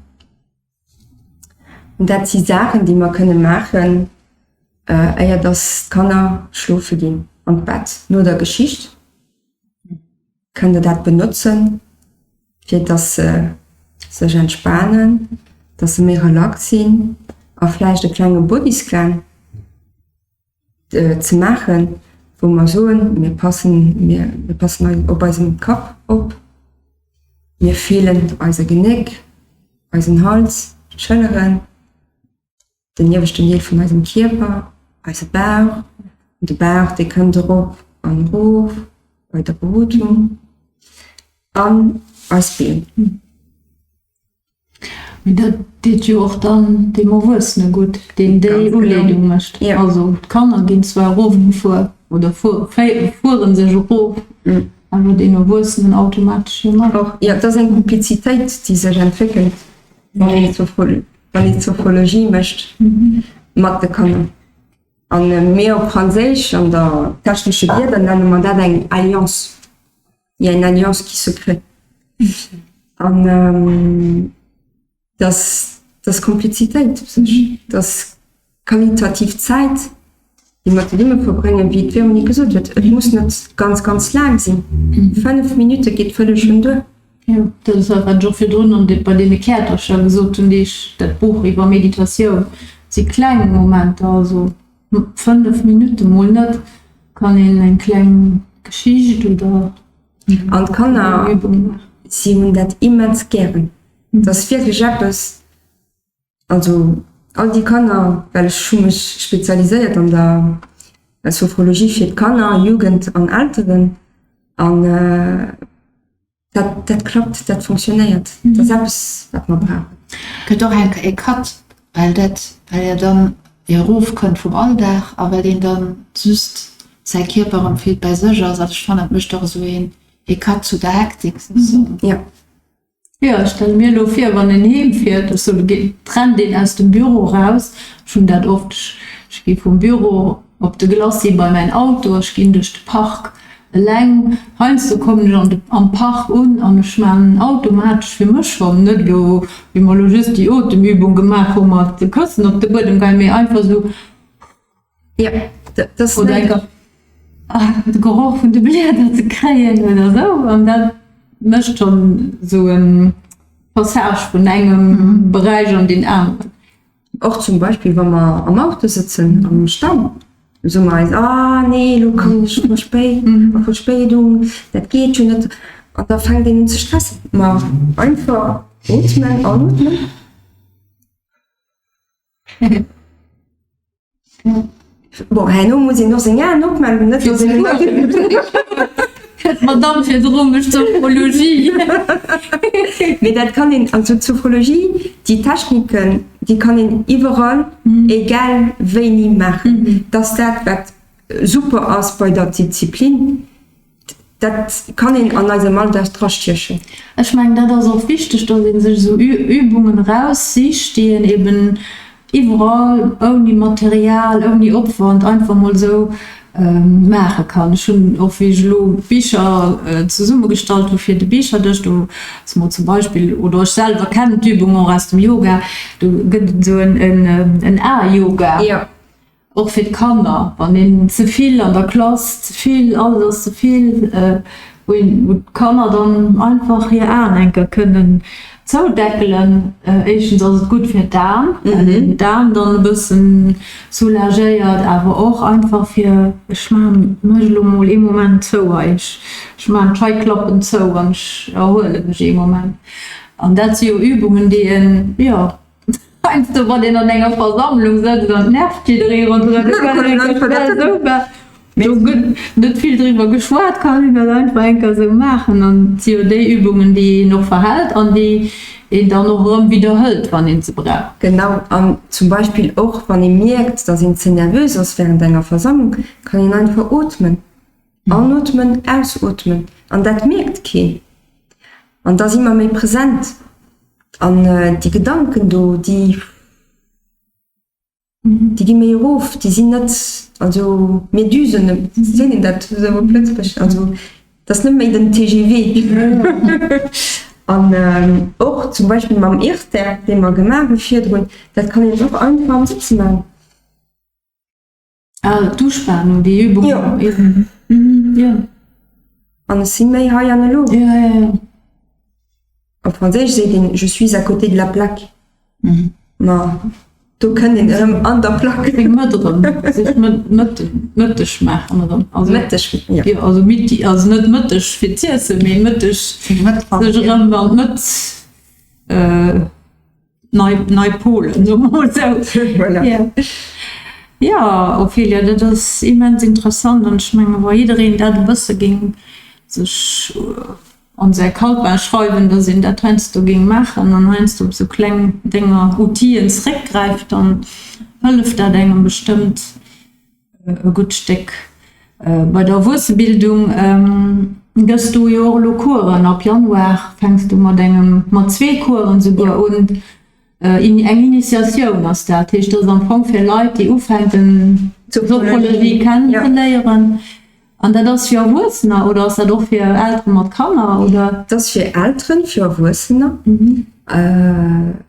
An dat si Saachen, déi mer kënne maachen, éier dass d'Kanner schlofe ginn an d'Bett. No der Geschicht kënnt Der dat benotzen, fir dass se sech entspanen, dass se méi relax sinn a vläicht e klenge Bodyscan. ze maachen, wou mer soen, mir passen, mir passen op eisem Kapp op, mir fillen eise Genéck, eisen Hals, d'Schëlleren, den ieweschten Deel vun eisem Kierper, eise Bauch, de Bauch dee kënnt erop an erof bei der Beootmung an eis Been. Mee dat deet jo och dann deem Erwuessene gutt, deen déi Uleedung mécht. Also d'Kanner ginn zwar erofgefuer oder fuere sech erof, awer deen Erwuessenen automatesch jo mat. Och, jo, et ass eng Komplizitéit, déi sech entwéckelt, wann een d'Sophrologie mécht mat de Kanner. A mir op Franséisch, an der technesche Wierder, nenne mer dat eng Alliance. Il y a une alliance qui se crée. An ähm, das, das Komplizitéit u sech, das qualitativ Zäit, déi mer zesumme verbréngen, wéi d'Véronique gesot huet, et muss net ganz, ganz laang sinn. 5 Minutte geet vëlleg schonn duer. Jo, dat ass dat, wat ech och virdrun an de, bei deene Käertercher gesot hunn, déi ech, dat Buch iwwer Meditatioun, si kleng Momenter, also 5 Minutte mol net, kann een eng kleng Geschicht oder An d'Kanner, Übung maachen. si hunn dat immens gären. Dat ass wierklech eppes, also all déi Kanner, well ech hu mech spezialiséiert an der Sophrologie fir d'Kanner, Jugend an Elteren an Dat, dat klappt, dat fonctionnéiert. Dat ass eppes, wat mer brauchen. Gëtt och eng e Cut, well dat, well jo dann erofkënnt vum Alldag a well een dann just säi Kierper erëm fillt, bei sech ass. Also ech fannen, et mécht och esou een e Cut zu der Hektik sozusagen. Jo. Jo, ech stelle mir elo vir, wann een heem fiert, ech soe geet, rennt een aus dem Büro raus, ech hunn dat oft, ech gi vum Büro op de Glacis bei mäin Auto, ech ginn duerch de Park Eleng, heiansdo kommen ech an de am Park un an ech maan automatesch fir mech schonn, net elo wéi mer elo just déi Otemübung gemaach hu mat de Këssen op de Buedem geien, mee einfach esou Ja, dat ass oder enker de Geroch vun de Blieder ze kréien oder esou an dat mécht schonn esou e Passage vun engem Beräich an deen aneren. Och zum Beispill wa mer am Auto sëtzen am Stau, da soe mer eis, ah nee, elo kommen ech verspéit, a Verspéidung, dat geet jo net. An da fänkt een un ze stressen. Ma einfach ootmen, anootmen. Bon, herno muss een och seng Aen opmaachen, net datt een D'Madame virdru mécht Sophrologie. Mee dat kann een, also d'Sophrologie, déi Techniken, déi kann een iwwerall, egal wéini maachen. Dat ass dat, wat super ass bei der Disziplin. Dat kann een an eisem Alldag drastiechen. Ech mengen, dat ass och wichteg, datt ee sech esou Übungen eraussicht, déi een eben iwwerall, ouni Material, ouni Opwand einfach mol esou maache kann. Ech hunn och, wéi ech elo Bicher zesummegestallt hu fir de Bicherdësch, do ass mol zum Beispill, oder ech selwer kennen d'Übung och aus dem Yoga, do gëtt et esou en A-Yoga. Och fir d'Kanner, wann een ze vill an der Klass, ze vill, alles ass ze vill. wou een, wou d'Kanner dann einfach hir Aen eng Kéier kënnen zoudeckelen. Éischtens ass et gutt fir d'Aen, well een d'Aen dann e bëssen soulagéiert, awer och einfach fir, ech maachen mech elo mol ee Moment zou hei, ech ech maachen d'Scheiklappen zou an ech erhuele mech ee Moment. An dat si jo Übungen, déi een, jo, Heiansdo wann een an enger Versammlung sëtzt an et nervt jidderee ronderëm, da kann een eng Kéier schnell esou maachen. Do gëtt net vill driwwer geschwat, kann een dat einfach eng Kéier esou maachen. An et si jo déi Übungen, déi een och verhält an déi een dann och erëm widderhëlt, wann een se brauch. Genau. An zum Beispill och wann ee mierkt, datt een ze nervös ass wärend enger Versammlung, kann een einfach ootmen. Anootmen, ausootmen. An dat mierkt keen. An da si mer méi present. An déi Gedanken do, déi, déi gi méi erof, déi sinn net, also mir düsen, seet een dat esou op Lëtzebuergesch? Also et ass net méi den TGV. An och zum Beispill mam Irter, dee mer gemaach hu virdrun, dat kann een och einfach am Sëtze maachen. Ah, d'Uspanung, déi Übung. Jo. Jo. An ech si méi hei an elo. Ja, ja, ja. Op Franséisch seet een, Je suis à côté de la plaque. Ma do kënnt een erëm an der Plaque. Seng Mëtt erëm, sech Mëtt, Mëtteg maachen erëm. Also, Mëtteg, jo. Jo, also Midi, also net Mëtteg fir z'iessen, mee Mëtteg, sech erëm an d'Mëtt. Nei, nei Polen, soe mer mol esou. Voilà. Ja. Ja, Ophelia, dat ass immens interessant an ech menge wa jiddereen dat e bësse géing sech an säi Calepin schreiwen, datt een dat heiansdo géing maachen an heiansdo op esou kleng Dénger, Outiller zeréckgräift, dann hëlleft dat engem bestëmmt. E gutt Stéck. Bei der Erwuessebildung gëss du jo och elo Coursen. Ab Januar fänks du mat engem, mat zwee Coursen souguer un. Eng Initiatioun ass dat. Heescht, dat ass am Fong fir Leit, déi ufänken Sophrologie kennenzeléieren. An dat ass fir Erwuessener oder ass dat och fir Eltere mat Kanner, oder? Dat ass fir Elteren, fir Erwuessener.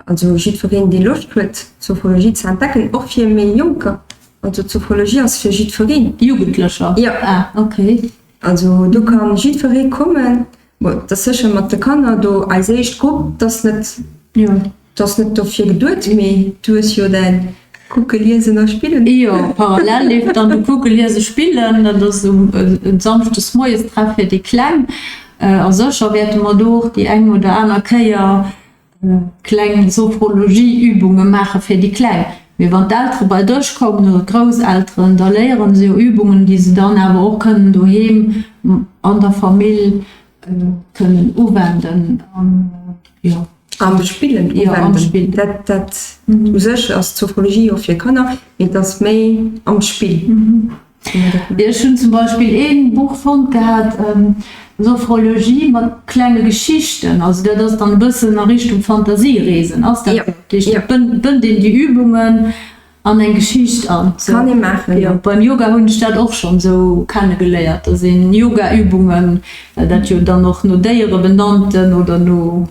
Also jiddwereen, dee Loscht huet, Sophrologie ze entdecken, och fir méi Jonker. Also d'Sophrologie ass fir jiddwereen. Jugendlecher? Jo. Ah, okay. Also do ka jiddweree kommen. Bon, et ass sécher mat de Kanner do, eis éischt Grupp, dat ass net, dat ass net dofir geduet, mee du hues jo däin Kucke, Liesen a Spillen. Jo, parallel leeft dann de Kucke, Liese, Spillen. Dat ass e Samschdes moies Treff fir déi Kleng. A sécher wäerte mer do och déi eng oder aner Kéier kleng Sophrologie-Übunge maache fir déi Kleng. Mee wann d'Eltere bei Dësch kommen oder d'Grousselteren, da léieren se jo Übungen, déi se dann awer och kënnen doheem an der Famill kënnen uwenden. An jo. Am Spillen uwenden. Jo, am Spillen. Dat, dat u sech ass d'Sophrologie jo fir Kanner, mee et ass méi am Spill. Ech hunn zum Beispill ee Buch fonnt gehat, Sophrologie mat klenge Geschichten. Also dat ass dann e bëssen a Richtung Fantasiereesen, ass dat esou? Dat heescht, et bënnt een déi Übungen an eng Geschicht an. Kann ee maachen, jo. Beim Yoga hunn ech dat och schonn esou kennegeléiert, dass een Yogaübungen, well dat jo dann och no Déiere benannten oder no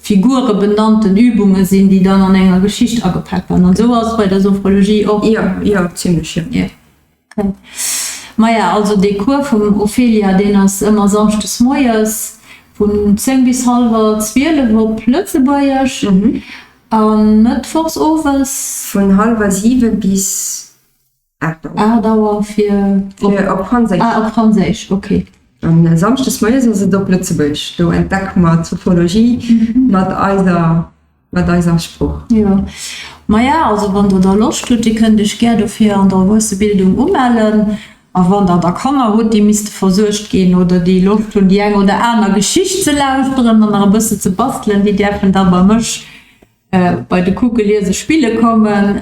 Figure benannten Übunge sinn, déi dann an enger Geschicht agepak waren. An esou ass et bei der Sophrologie och. Jo, jo, zimlech, jo. Jo, okay. Maja, also dee Cours vum Ophelia, deen ass ëmmer samschdes moies vun 10 bis hallwer 12 op Lëtzebuergesch a mëttwochs owes. Vun hallwer 7 bis 8 Auer. 8 Auer fir op Franséisch. Ah, op Franséisch, ok. An Samschdes moies ass et op Lëtzebuergesch. Do entdecke mer d'Sophrologie mat eiser, mat eiser Sprooch. Jo. Maja, also wann der da Loscht hutt, dir kënnt iech gär dofir an der Erwuessebildung umellen. A wann der da Kanner hutt, déi misste versuergt ginn oder déi Loscht hunn, déi eng oder aner Geschicht ze lauschteren an nach e bësse ze bastelen, déi däerfen da bei mech Bei de Kucke Liese Spille kommen,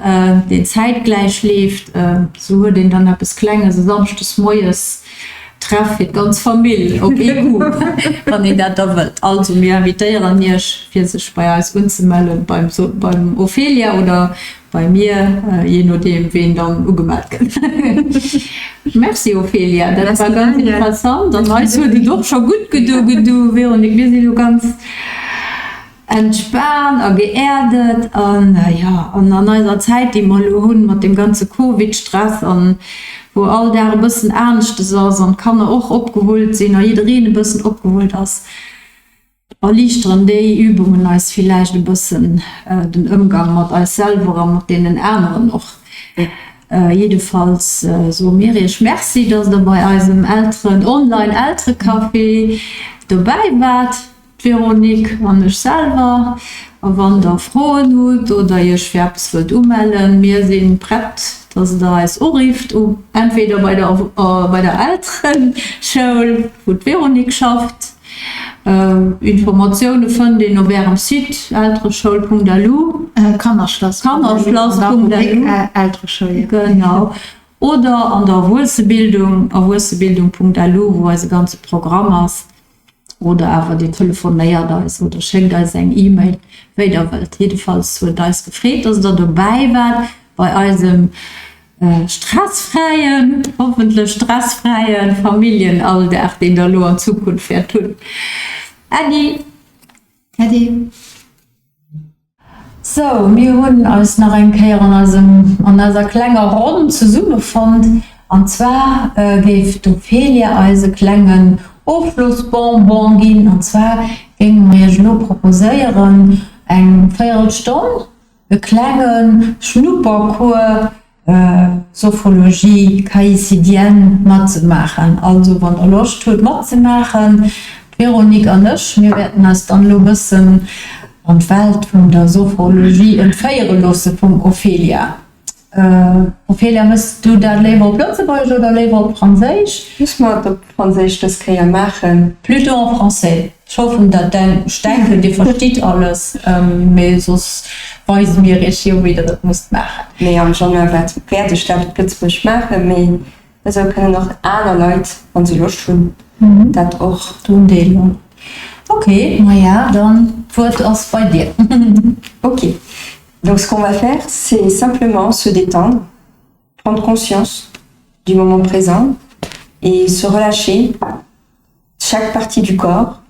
deen zäitgläich leeft. Sou huet een dann eppes Klenges e Samschdes moies, Treff fir d'ganz Famill op ee Coup, wann een dat da wëllt. Also mir invitéieren Iech fir sech bei eis unzemellen, beim beim Ophelia oder bei mir, jee nodeem ween dann ugemellt gëtt. Merci Ophelia, dat war ganz interessant an eis huet et och scho gutt gedu, Véronique. Mir si lo ganz. Entspan a geerdet an jo, an an eiser Zäit, déi mer elo hunn, mat deem ganze Covid-Stress an wou all Dag e bëssen aneschtes ass an d'Kanner och opgewullt sinn a jiddereen e bëssen opgewullt ass, erliichteren déi Übungen eis villäicht e bëssen den Ëmgang mat eis selwer a mat deenen aneren och. Jiddefalls soe mir iech Merci, dass der bei eisem Elteren Online Elterecafé dobäi waart. D'Véronique an ech selwer. A wann der Froen hutt oder iech fir eppes wëllt umellen, mir si prett, dass der eis urifft, entweder bei der bei der Elterenschoul, wou d'Véronique schafft. Informatioune fënnt een op ärem Site eltereschoul.lu. Kannerschlass.lu. Eltereschoul, genau. Oder an der Erwuessebildung, erwuessebildung.lu, wou eise ganze Programm ass. Oder awer Dir telefonéiert eis oder schéckt eis eng E-Mail, wéi Der wëllt. Jiddefalls huet eis gefreet, dass Der dobäi waart bei eisem stressfräien, hoffentlech stressfräie Familljenalldag, deen Der elo an Zukunft wäert hunn. Äddi! Äddi! Sou, mir hunn eis nach eng Kéier an eisem, an eiser klenger Ronn zesummefonnt. An zwar géif d'Ophelia eis e klengen Ofschlossbonbon ginn. An zwar géinge mer iech elo proposéieren, eng Véierelstonn e klenge Schnuppercours Sophrologie Caïcidienne matzemaachen. Also wann der Loscht hutt matzemaachen, d'Véronique an ech, mir wäerten eis dann elo bëssen an d'Welt vun der Sophrologie entféiere loosse vum Ophelia. Ophelia, mëss du dat léiwer op Lëtzebuergesch oder léiwer op Franséisch? Loosse mer et op Franséisch dës Kéier maachen. Plutôt en français. Ech hoffen dat den, ech denken dir verstitt alles, mee soss weise mir iech jo wéi der dat musst maachen. Nee, am Januar wäert wäert ech dat op Lëtzebuergesch maachen, mee esou kënnen och aner Leit, wa se Loscht hunn, dat och. Drun deelhuelen. Ok, maja dann d'Wuert ass bei dir. Ok, donc ce qu'on va faire, c'est simplement se détendre, prendre conscience du moment présent et se relâcher chaque partie du corps,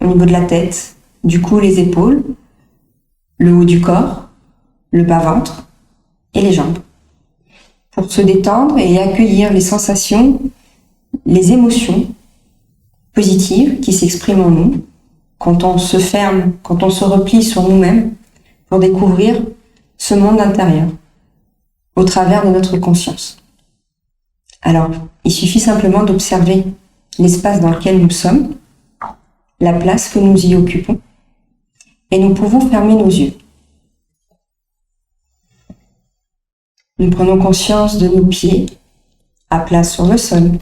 au niveau de la tête, du cou, les épaules, le haut du corps, le bas-ventre et les jambes. Pour se détendre et accueillir les sensations, les émotions positives qui s'expriment en nous quand on se ferme, quand on se replie sur nous-mêmes pour découvrir ce monde intérieur au travers de notre conscience. Alors, il suffit simplement d'observer l'espace dans lequel nous sommes, la place que nous y occupons, et nous pouvons fermer nos yeux. Nous prenons conscience de nos pieds à plat sur le sol,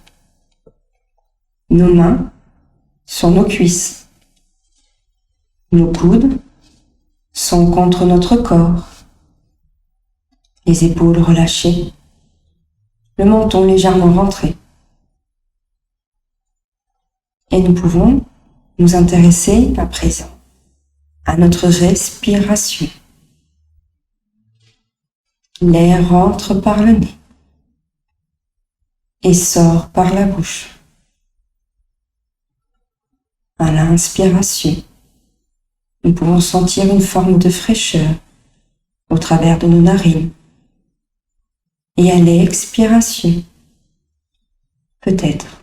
nos mains sur nos cuisses, nos coudes sont contre notre corps, les épaules relâchées, le menton légèrement rentré. Et nous pouvons nous intéresser à présent à notre respiration. L'air rentre par le nez et sort par la bouche. À l'inspiration, nous pouvons sentir une forme de fraîcheur au travers de nos narines. Et à l'expiration, peut-être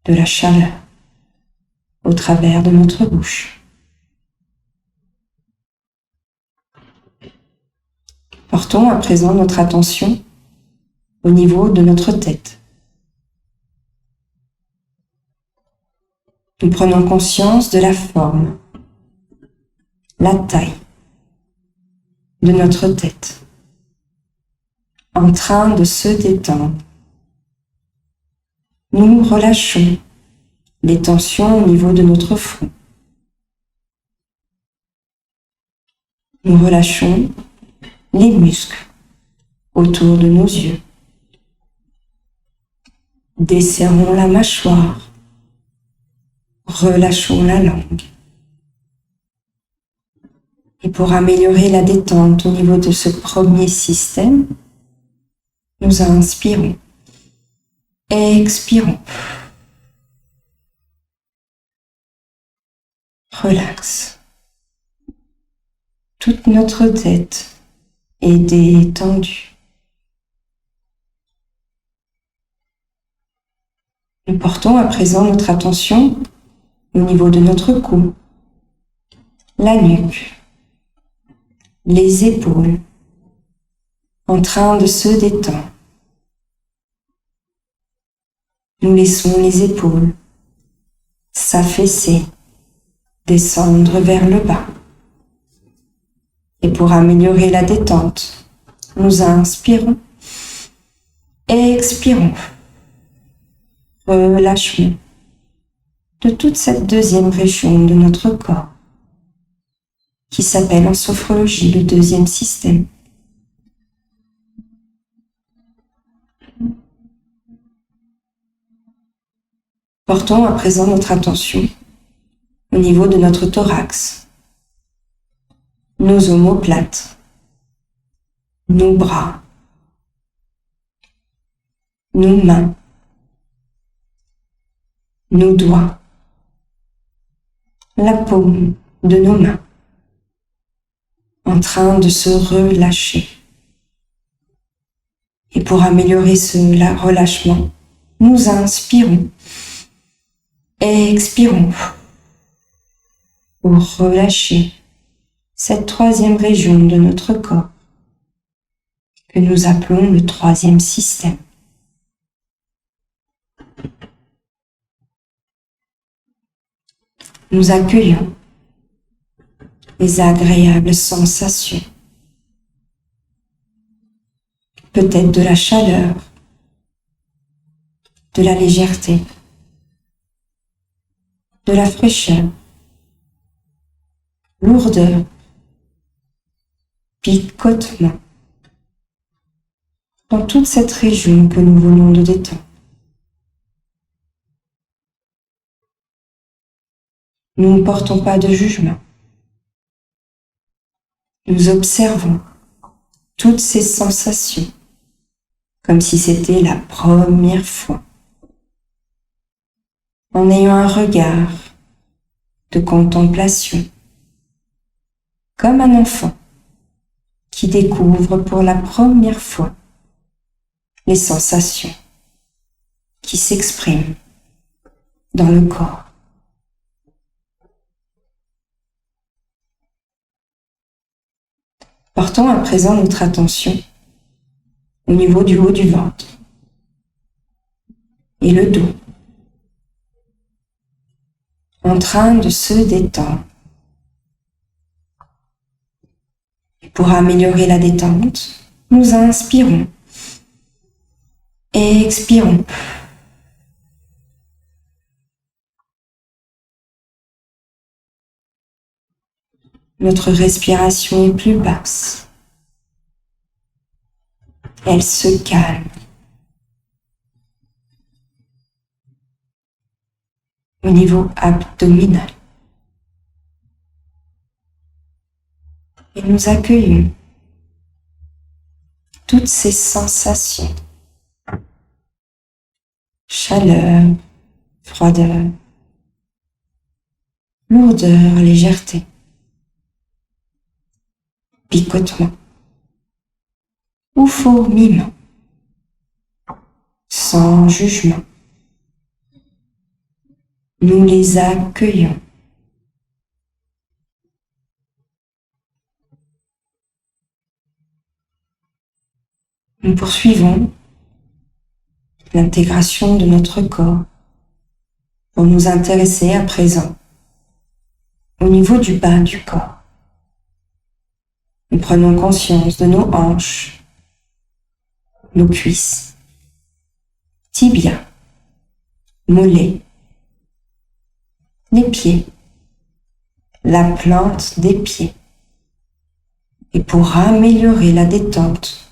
de la chaleur au travers de notre bouche. Portons à présent notre attention au niveau de notre tête. Nous prenons conscience de la forme, la taille de notre tête en train de se détendre. Nous relâchons les tensions au niveau de notre front. Nous relâchons les muscles autour de nos yeux. Desserrons la mâchoire. Relâchons la langue. Et pour améliorer la détente au niveau de ce premier système, nous inspirons. Expirons. Relax. Toute notre tête est détendue. Nous portons à présent notre attention au niveau de notre cou, la nuque, les épaules, en train de se détendre. Nous laissons les épaules s'affaisser, descendre vers le bas. Et pour améliorer la détente, nous inspirons et expirons. Relâchement de toute cette deuxième région de notre corps qui s'appelle en sophrologie le deuxième système. Portons à présent notre attention au niveau de notre thorax, nos omoplates, nos bras, nos mains, nos doigts, la paume de nos mains, en train de se relâcher. Et pour améliorer ce relâchement, nous inspirons et expirons pour relâcher cette troisième région de notre corps que nous appelons le troisième système. Nous accueillons les agréables sensations, peut-être de la chaleur, de la légèreté, de la fraîcheur, lourdeur, picotement dans toute cette région que nous venons de détendre. Nous ne portons pas de jugement. Nous observons toutes ces sensations comme si c'était la première fois. En ayant un regard de contemplation, comme un enfant qui découvre pour la première fois les sensations qui s'expriment dans le corps. Portons à présent notre attention au niveau du haut du ventre et le dos en train de se détendre. Et pour améliorer la détente, nous inspirons et expirons. Notre respiration est plus basse. Elle se calme. Au niveau abdominal. Et nous accueillons toutes ces sensations. Chaleur, froideur, lourdeur, légèreté, picotement ou fourmillement, sans jugement. Nous les accueillons. Nous poursuivons l'intégration de notre corps pour nous intéresser à présent au niveau du bas du corps. Nous prenons conscience de nos hanches, nos cuisses, tibia, mollets, les pieds, la plante des pieds. Et pour améliorer la détente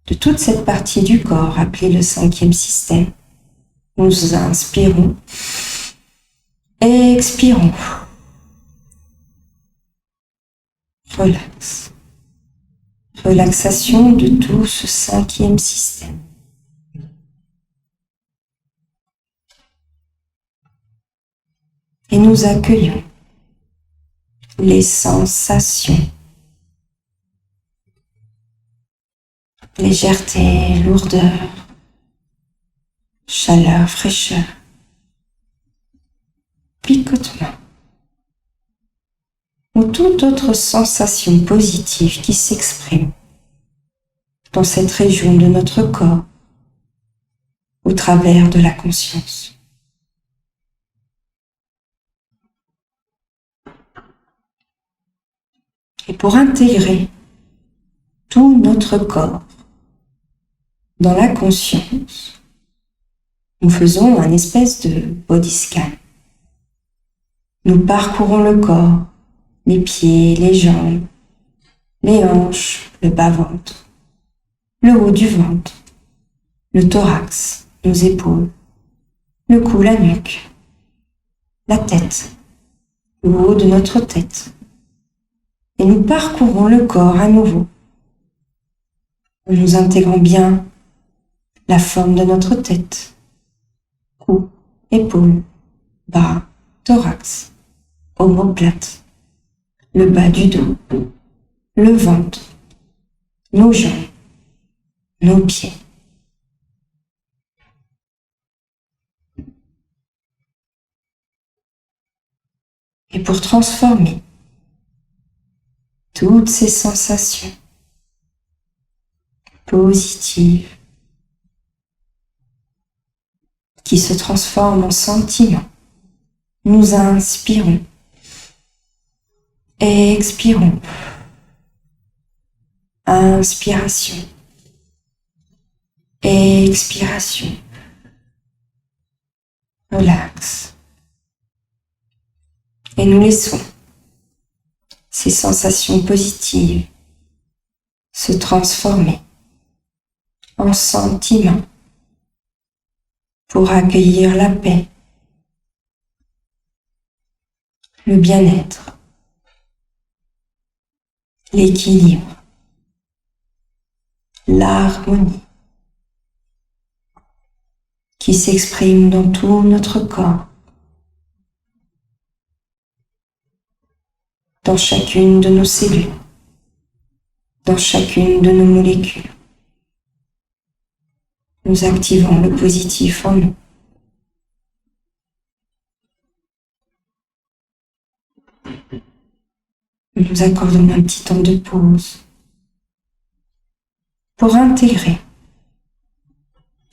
de toute cette partie du corps appelée le cinquième système, nous inspirons et expirons. Relax. Relaxation de tout ce cinquième système. Et nous accueillons les sensations. Légèreté, lourdeur, chaleur, fraîcheur, picotement ou toute autre sensation positive qui s'exprime dans cette région de notre corps au travers de la conscience. Et pour intégrer tout notre corps dans la conscience, nous faisons un espèce de body scan. Nous parcourons le corps, les pieds, les jambes, les hanches, le bas-ventre, le haut du ventre, le thorax, nos épaules, le cou, la nuque, la tête, le haut de notre tête. Et nous parcourons le corps à nouveau. Nous intégrons bien la forme de notre tête, cou, épaule, bras, thorax, omoplate, le bas du dos, le ventre, nos jambes, nos pieds. Et pour transformer toutes ces sensations positives qui se transforment en sentiments, nous inspirons et expirons. Inspiration. Expiration. Relax. Et nous laissons ces sensations positives se transformer en sentiments pour accueillir la paix, le bien-être, l'équilibre, l'harmonie qui s'exprime dans tout notre corps, dans chacune de nos cellules, dans chacune de nos molécules. Nous activons le positif en nous. Nous nous accordons un petit temps de pause pour intégrer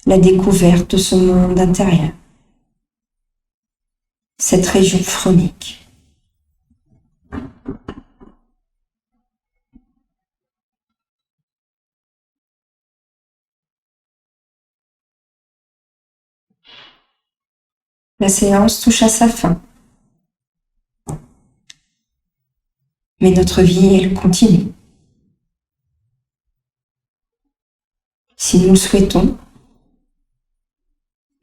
la découverte de ce monde intérieur, cette région chronique. La séance touche à sa fin. Mais notre vie, elle continue. Si nous le souhaitons,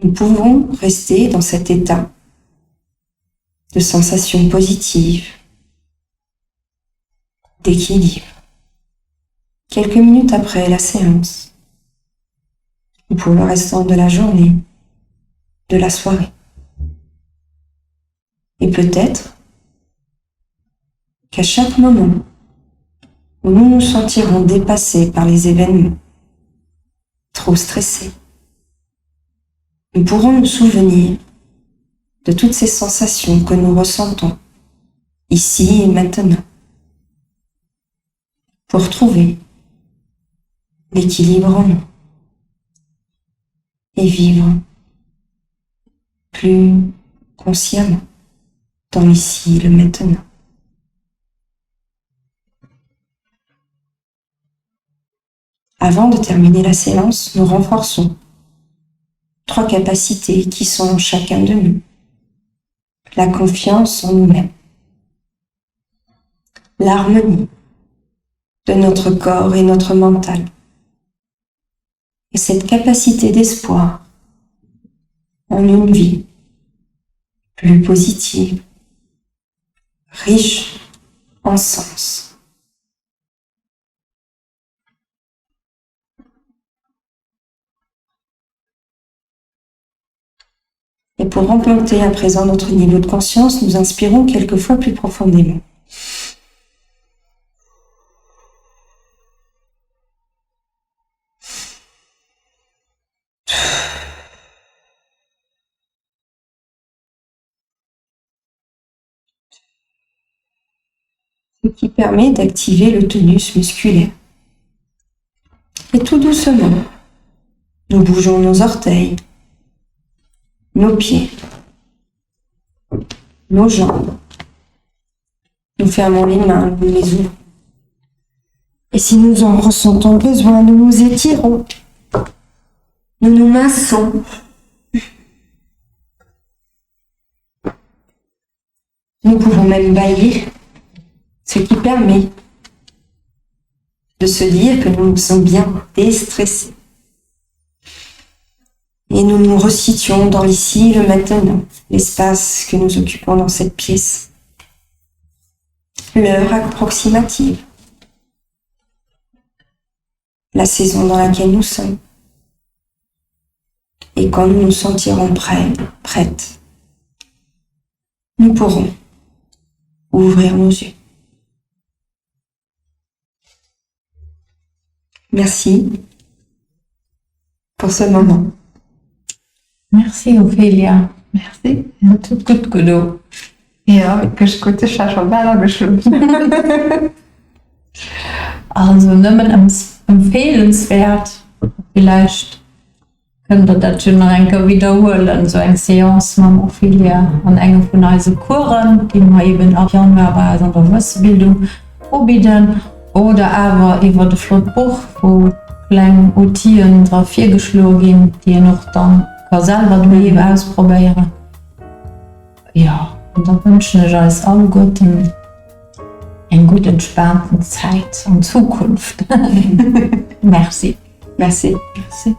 nous pouvons rester dans cet état de sensation positive, d'équilibre, quelques minutes après la séance, ou pour le restant de la journée, de la soirée. Et peut-être qu'à chaque moment où nous nous sentirons dépassés par les événements, trop stressés, nous pourrons nous souvenir de toutes ces sensations que nous ressentons ici et maintenant pour trouver l'équilibre en nous et vivre plus consciemment dans l'ici et le maintenant. Avant de terminer la séance, nous renforçons trois capacités qui sont en chacun de nous. La confiance en nous-mêmes, l'harmonie de notre corps et notre mental, et cette capacité d'espoir en une vie plus positive, riche en sens. Et pour remonter à présent notre niveau de conscience, nous inspirons quelquefois plus profondément. Ce qui permet d'activer le tonus musculaire. Et tout doucement, nous bougeons nos orteils, nos pieds, nos jambes. Nous fermons les mains, nous les ouvrons. Et si nous en ressentons besoin, nous nous étirons. Nous nous massons. Nous pouvons même bailler, ce qui permet de se dire que nous nous sommes bien déstressés. Et nous nous resituons dans l'ici le maintenant, l'espace que nous occupons dans cette pièce. L'heure approximative. La saison dans laquelle nous sommes. Et quand nous nous sentirons prêts, prêtes, nous pourrons ouvrir nos yeux. Merci pour ce moment. Merci Ophelia. Merci. Et huet gutt gedo. Jo, wierklech gutt. Ech war scho bal ageschlof. Also nëmmen empfehlenswert. Villäicht Kënnt der dat jo nach eng Kéier widderhuelen, esou eng Seance mam Ophelia an engem vun eise Coursen, déi mer eben ab Januar bei eis an der Erwuessebildung ubidden, oder awer iwwert e flott Buch, wou kleng Outill'en dra virgeschloe ginn, déi een och dann ka selwer doheem ausprobéieren. Jo, an da wënschen ech eis alleguerten eng gutt entspaanten Zäit an Zukunft. Merci. Merci. Merci.